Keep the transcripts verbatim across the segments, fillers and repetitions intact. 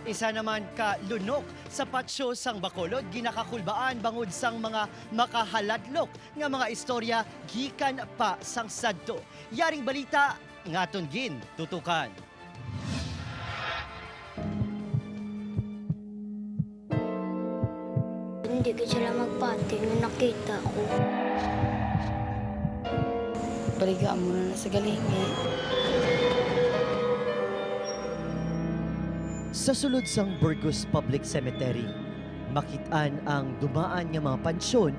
Isa naman ka lunok sa patio sang Bacolod ginakakulbaan bangod sang mga makahaladlok nga mga istorya gikan pa sang sadto. Yaring balita nga aton gintutukan. Hindi ka sila magpati nga nakita ko. Baliga mo na sa galingi. Sa sulod sang Burgos Public Cemetery, makit-an ang dumaan nga mga pansyon,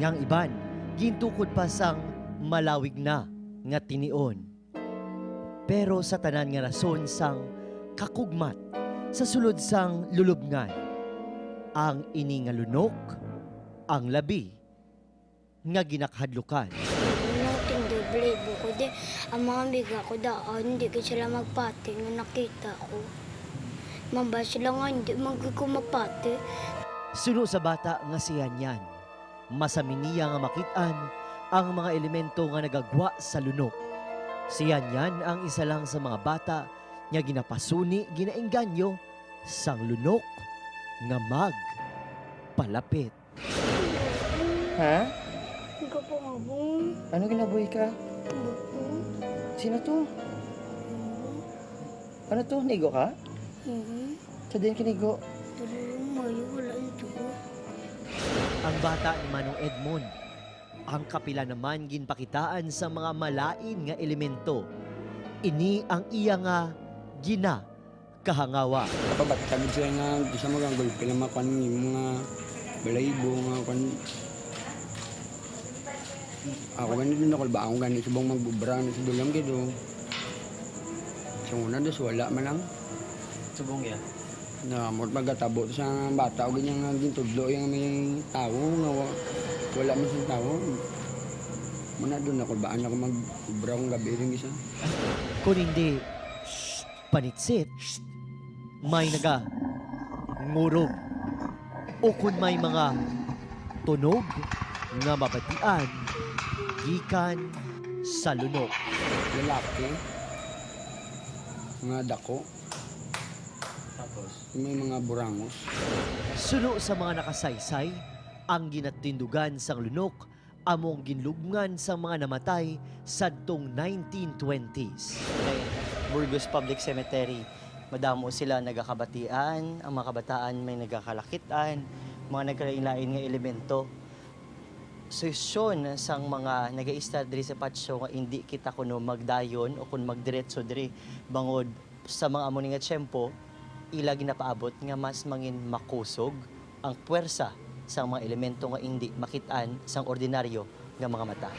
nga ang iban gintukod pa sang malawig na nga tinion. Pero sa tanan nga rason sang kakugmat sa sulod sang lulubngan, ang ini nga lunok ang labi nga ginakahadlukan. Ano tindi belibo ko di, ang mga amiga ko daan, hindi ko sila magpati nga nakita ko. Mamba sila nga hindi man gid ko mapati. Suno sa bata nga si Yan Yan, masami niya nga makit-an ang mga elemento nga nagagwa sa lunok. Si Yan Yan ang isa lang sa mga bata nga ginapasuni, ginaengganyo sang lunok nga magpalapit. Ha? Ikaw po nga po. Ano ginabuhi ka? Bato. Sino to? Ano to? Nigo ka? Mhm. Sa din kinigo? Pero yung mayo, wala ito. Ang bata ni Manong Edmond, ang kapila naman ginpakitaan sa mga malain nga elemento. Ini ang iya nga ginakahangawa. Kapabat kami siya nga di siya magagulpi na makuan yung mga balahibo, mga kuan. Ako gani din ako, ba akong gani subong magbubra na sa dulang gid, oh. Sa una, dos wala man lang. Subong ya. Na mo magatabo sa bata o ganyan nga gintudlo yung may tawo nga wa- wala man siyang tawo. Muna doon ako, baan ako magbubra kung gabi rin isa. Kung hindi, shh, panitsit, shh, may naga ngurog. O kung may mga tunog nga mabatian gikan sa lunok. Lalaki, mga dako, Tapos, may mga burangos. Suno sa mga nakasaysay, ang ginatindugan sang lunok amo ang ginlubngan sang mga namatay sadtong nineteen twenties. Kay Burgos Public Cemetery, madamo sila nagakabatian, ang mga kabataan may nagakalakitan, mga nagkalain-lain nga elemento. Suhestyon sang mga nagaistar diri sa patio nga indi kita kuno magdayon o kun magdiretso diri, bangod sa mga amo ni nga tiyempo, ila ginapaabot nga mas mangin makusog ang puwersa sang mga elemento nga indi makit-an sang ordinaryo nga mga mata.